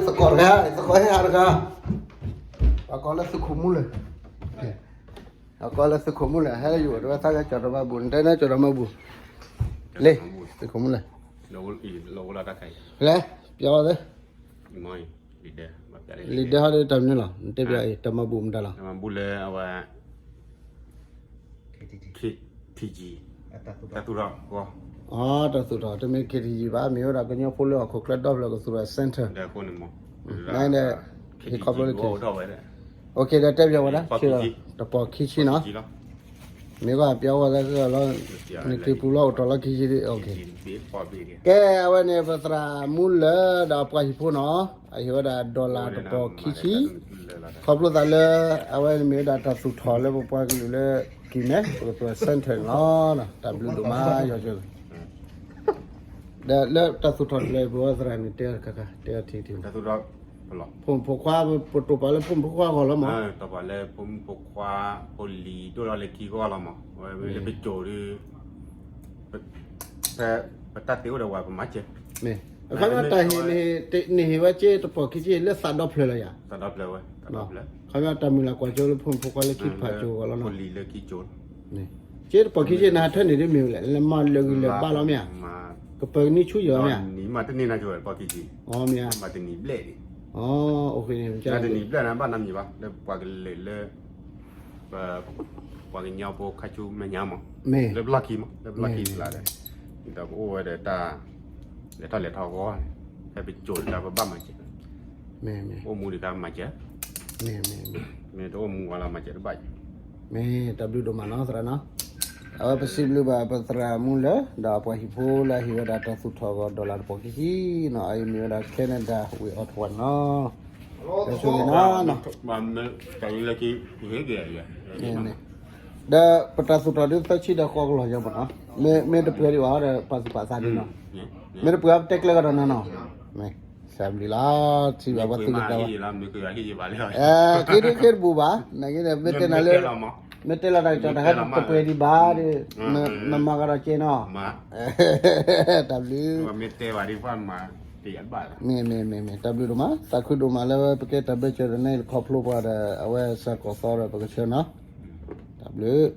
သကိးတဂၤ, သကိးဟဲဟးတဂၤ, ပှၤကိးလၢသုးခိၣ်မူလၢာ်, ပှၤကိးလၢသုးခိၣ်မူလၢာ် ဟဲလၢယအိၣ်တဝဲသးကဲကၠီၤတမၤဘူၣ် နတဲန့ၣ်ကၠီၤတမၤဘူၣ်, လၢ သုးခိၣ်မူလၢာ်, လဲၤ ပျီဝဲသ့ လံာ်ဒဲဟီဒ်တၢ်မနုၤလီၤ နတဲပျီအံၤ တမၤဘူၣ်မတၤလီၤ တၢ်သူၣ်ထီၣ်, တၢ်သူၣ်ထီၣ် တမ့ၢ် ခ့ထံယံ ဘၣ် မ့ၢ်ဝဲဒၣ်ကညီဖိလၢဟီၣ်ခိၣ်ချၢဒီဖျၢၣ်ကသူၣ်ထီၣ် center, န့ၣ် ဟ့ၣ်ခီဖျိလၢ ဒီးတဲပျီဝဲဒၣ် တပီၤခံဆံနီၤ, မ့ၢ်ကပျီဝဲလၢလီၤ, နက့ၤပူၤလီၤအိၣ်တီၤလီၤခံဆံ, ကဲ အဝဲန့ၣ် ပသရၣ်မူလၢာ်ဒီးပှၤဟံၣ်ဖိနီၤ, အဟ့ၣ်ဝဲဒၣ် dollar တပီၤခံဆံ, ခီဖျိသးလၢ အဝဲန့ၣ်မ့ၢ်ဝဲဒၣ်တၢ်သူၣ်ထီၣ်လၢပပှၤကလုာ်လၢကံၢ်မဲ ပကသူၣ်ထီၣ် center န့ၣ်လီၤ, တၢ်ဘျုးဒိၣ်မးယွၤကၢ, ဒီးလၢတၢ်သူၣ်ထီၣ်တဖျၢၣ်အံၤ ပဝဲသရၣ်န့ၣ် တဲတခါခါ တဲအီၤထံထံ, ဖိမုၣ်ဖိခွါ ပတိာ်ပာ်လၢဖိမုၣ်ဖိခွါဂီၢ်လီၤမး, တိာ်ပာ်လၢဖိမုၣ်ဖိခွါ ဖိလံၤဒိၣ်ထီၣ်လၢခံဂီၢ်လီၤမး, ဝဲလၢပစိၤဒီး ဖဲပတၢ်သ့အိၣ်ဒီးဝဲပမၤစၢၤ, အခီပညီတၢ်ဟ့ၣ်န့ၣ် နဟ့ၣ်ဝဲက့တပီၤခံဆံလၢသးဒီဖျၢၣ်လီၤယၤ, သးဒီဖျၢၣ်ဝဲ, အခီပညီတၢ်မုၢ်လၢ်ကွၢ်ကၠိလၢဖိမုၣ်ဖိခွါလၢခံတဖၣ်ကၠိဂီၢ်လီၤနီၤ, က့တပီၤခံဆံနဟးထၢန့ၢ်ဒ်မ့ၢ်ဝဲလဲၣ် လဲၤမၤလၢာ်ဂံၢ်လၢာ်ဘါလီၤမ့ၢ်ဧါ, ကပၢၤကနံၣ်ဆူယီၤမ့ၢ်ဧါ, မၤတန့ၢ်နၤကၠိဝဲတပီၤခံဆံ, မ့ၢ်ဧါ, မၤတနံၤဘျဲၣ်ဒံး, တနံၤဘျဲၣ်န့ၣ် ဘၣ်နီတမံၤဘၣ် လၢပှၤကလဲၤလၢ ပှၤကညီဖိခါဆူမဲာ်ညါမး, လၢပလီၢ်ခံမး လၢပလီၢ်ခံဖျါဒီး ဒီးပအိၣ်ဝဲဒီးတၢ် လဲၤထီၣ်လဲၤထီဂီၢ်န့ၣ် ဖဲပစိၤတခါပဘၣ်မၤစၢၤ, အိၣ်မူတခါမၤစၢၤ, မ့ၢ်တအိၣ်မူဝဲလီၤမၤစၢၤတဘၣ်, မ့ၢ်တၢ်ဘျုးဒိၣ်မးနီၤသရၣ်နီၤ, အဝဲပစံးဘျုးဘၣ်ပသရၣ်မူလၢာ် ဒီးပှၤဟံၣ်ဖိလၢအဟ့ၣ်ဝဲဒၣ်တၢ်သူၣ်ထီၣ်ဂီၤ dollar တပီၤခံဆံနီၤ, အအံၤမ့ၢ်ဝဲဒၣ် Canada with Ottawa နီၤ, တၢ်ဆိၣ်ဂ့ၤနီၤ ဒီးပတၢ်သူၣ်ထီၣ်ဒ်သၢဆံဒီးဃီကလီၤယၤမးနီၤ, မ့ၢ်တပှဲၤဒံးဘၣ်ဒီးနီၤနီၤ, မ့ၢ်သးဘျုးလီၤ ထံၣ်ဘၣ်ပှၤသူၣ်ကသးဘၣ်, က့ၤဒုးက့ၤတဘူၣ်ဘၣ် နက့ၤန့ၣ် မ့ၢ်တဲနၤလၢ မ့ၢ်တဲလီၤတၢ်ကစီၣ်တခါတပှဲၤဒံးဘၣ်ဒီး မၤကဒီးက့ၤနီၤ, တၢ်ဘျုး မ့ၢ်မ့ၢ်မ့ၢ် တၢ်ဘျုးဒိၣ်မး သးခုဒိၣ်မးလၢပကဲတၢ်ဘၢၣ်စၢၤဒီးနဲၣ်ခီဖျိပှၤဒီး အဝဲစးကီးသီဒီးပကဆၢနီၤ, တၢ်ဘျုး